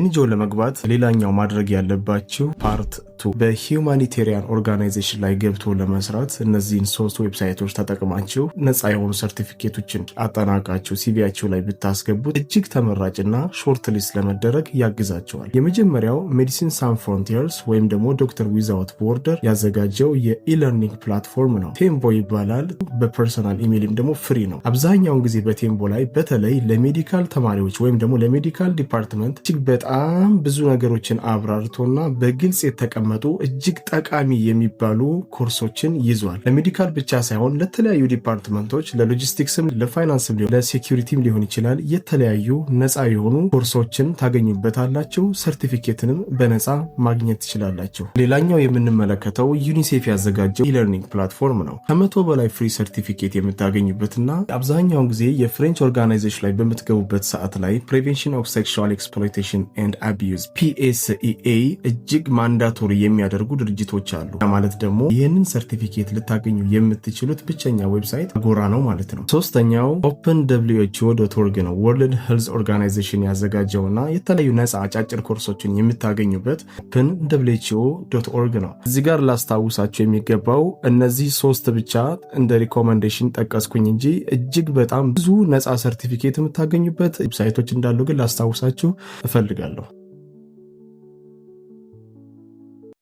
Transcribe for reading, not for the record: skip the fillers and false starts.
NGO ለመግባት ሌላኛው ማድረግ ያለባችሁ part two፣ በ humanitarian organization ላይ ገብቶ ለመስራት እነዚህን ሶስት website ኦች ተጠቅማችሁ ነፃ የሆኑ ሰርቲፊኬቶችን አጠናቃችሁ CV ያችሁ ላይ ብታስገቡት እጅግ ተመራጭና short list ለመደረግ ያግዛችኋል። የመጀመሪያው Médecins Sans Frontières ወይም ደግሞ Doctor Without Border ያዘጋጀው የ e-learning platform ነው። ቴምቦ ይባላል። በ personal email ም ደግሞ free ነው። አብዛኛውን ጊዜ በቴምቦ ላይ በተለይ ለ medical ተማሪዎች ወይም ደግሞ ለ medical department እጅግ በጣም ብዙ ነገሮችን አብራርቶና በግልጽ የተቀመጡ እጅግ ጠቃሚ የሚባሉ ኮርሶችን ይዟል። ለ medical ብቻ ሳይሆን ለተለያዩ ዲፓርትመንቶች፣ ለሎጂስቲክስም፣ ለፋይናንስም፣ ለሴኪሪቲም ሊሆን ይችላል። የተለያዩ ነፃ የሆኑ ኮርሶችን ታገኙበታላችሁ። ሰርቲፊኬትንም በነፃ ማግኘት ትችላላችሁ። ሌላኛው የምንመለከተው ዩኒሴፍ ያዘጋጀው e-learning platform ነው። ከ100 በላይ free certificate የምታገኙበትና አብዛኛውን ጊዜ የ French organization ላይ በምትገቡበት ሰዓት ላይ prevention of sexual exploitation and abuse PSEA እጅግ mandatory የሚያደርጉ ድርጅቶች አሉ። ማለት ደግሞ ይህንን ሰርቲፊኬት ልታገኙ የምትችሉት ብቸኛ website አጎራ ነው ማለት ነው። ሶስተኛው open who.org ነው። World Health Organization ያዘጋጀውና የተለያዩ ነፃ አጫጭር ኮርሶችን የምታገኙበት open who.org ነው። እዚህ ጋር ላስታውሳችሁ የሚገባው እነዚህ ሶስት ብቻ እንደ recommendation ጠቀስኩኝ እንጂ እጅግ በጣም ብዙ ነፃ ሰርቲፊኬት የምታገኙበት website ኦች እንዳሉ ግን ላስታውሳችሁ እፈልጋለሁ።